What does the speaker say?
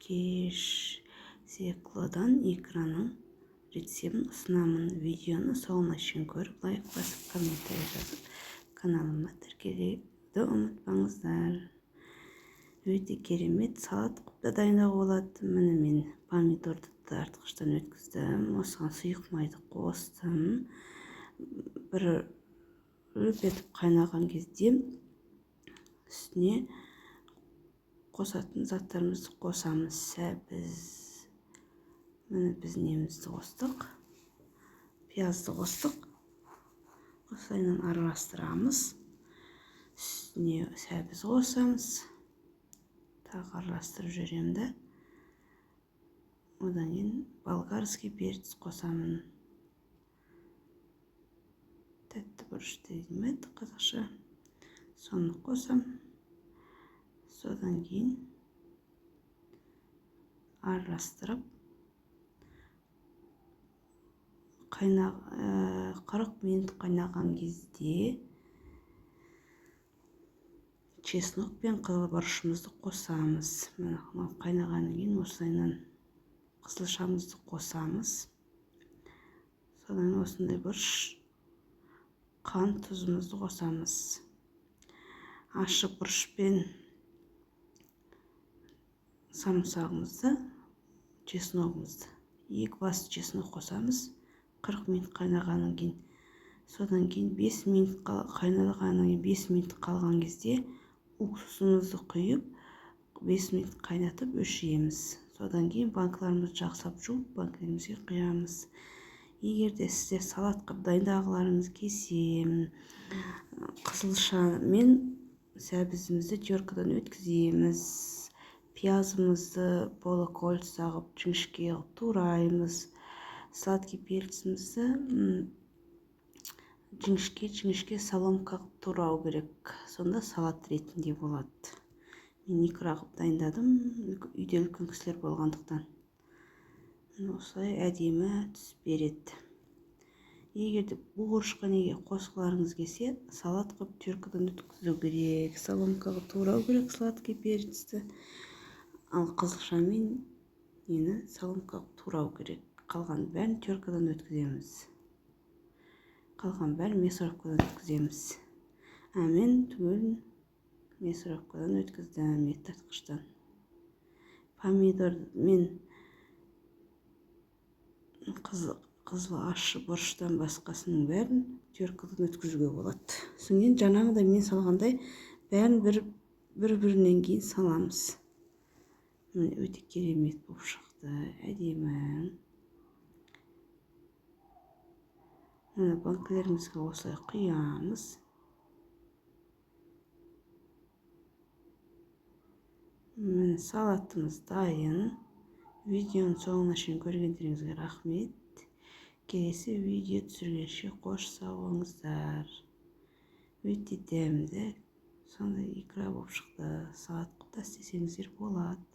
Кешсеклодан икраның рецебін ұсынамын. Видеоны соңына шейін көріп, лайк басып, комментарий жазып, каналыма тіркелуді ұмытпаңыздар. Өте керемет салат қылып та дайындауға болады. Міне, мен помидорды тартқыштан өткіздім, осыған сұйық майды қостым. Бір үлп етіп қайнаған кезде үстіне қосатын заттарымызды қосамыз. Сәбіз, міне, біз немізді қостық, пиязды қостық. Осылайынан араластырамыз. Үстіне сәбіз қосамыз, тағы араластырып жіберемін да, одан кейін болгарский перец қосамын, тәтті бұрыш дейді ме еді қазақша, соны қосам. Содан кейін араластырып, 40 минут қайнаған кезде чеснок пен қызыл бұрышымызды қосамыз. Міне, мынау қайнағаннан кейін осылайынан қызылшамызды қосамыз. Содан кейін осындай бұрыш, қант, тұзымызды қосамыз. Ащы бұрыш пен сарымсағымызды, чесногымызды, 2 бас чеснок қосамыз 40 минут қайнағаннан кейін. Содан кейін 5 минут қайнағаннан кейін, 5 минут қалған кезде уксусымызды құйып, 5 минут қайнатып өшіреміз. Содан кейін банкаларымызды жақсылап жуып, банкілерімізге құямыз. Егер де сіздер салат қылып дайындағыларыңыз келсе, қызылша мен сәбізімізді теркадан өткіземіз, пиязымызды полукольца қылып, жіңішке қылып тураймыз, сладкий перцімізді жіңішке жіңішке соломка қылып турау керек, сонда салат ретінде болады. Мен икра қылып дайындадым, үйде үлкен кісілер болғандықтан. Осылай әдемі түс береді. Егер де бұрышқа неге қосқыларыңыз келсе, салат қылып теркадан өткізу керек, соломка қылып турау керек сладкий перецті, ал қызылша мен нені соломка қылып турау керек. Қалған бәрін теркадан өткіземіз, қалған бәрін мясорубкадан өткіземіз. А мен түгелін мясорубкадан өткіздім, ет тартқыштан. Помидор мен қызыл ащы бұрыштан басқасының бәрін теркадан өткізуге болады. Содан кейін жаңағыдай мен салғандай бәрін бір бірінен кейін саламыз. Міне, өте керемет болып шықты, әдемі. Міне, банкілерімізге осылай құямыз. Міне, салатымыз дайын. Видеоның соңына шейін көргендеріңізге рахмет. Келесі видео түсіргенше қош сау болыңыздар. Өте дәмді сондай икра болып шықты. Салат қылып та істесеңіздер болады.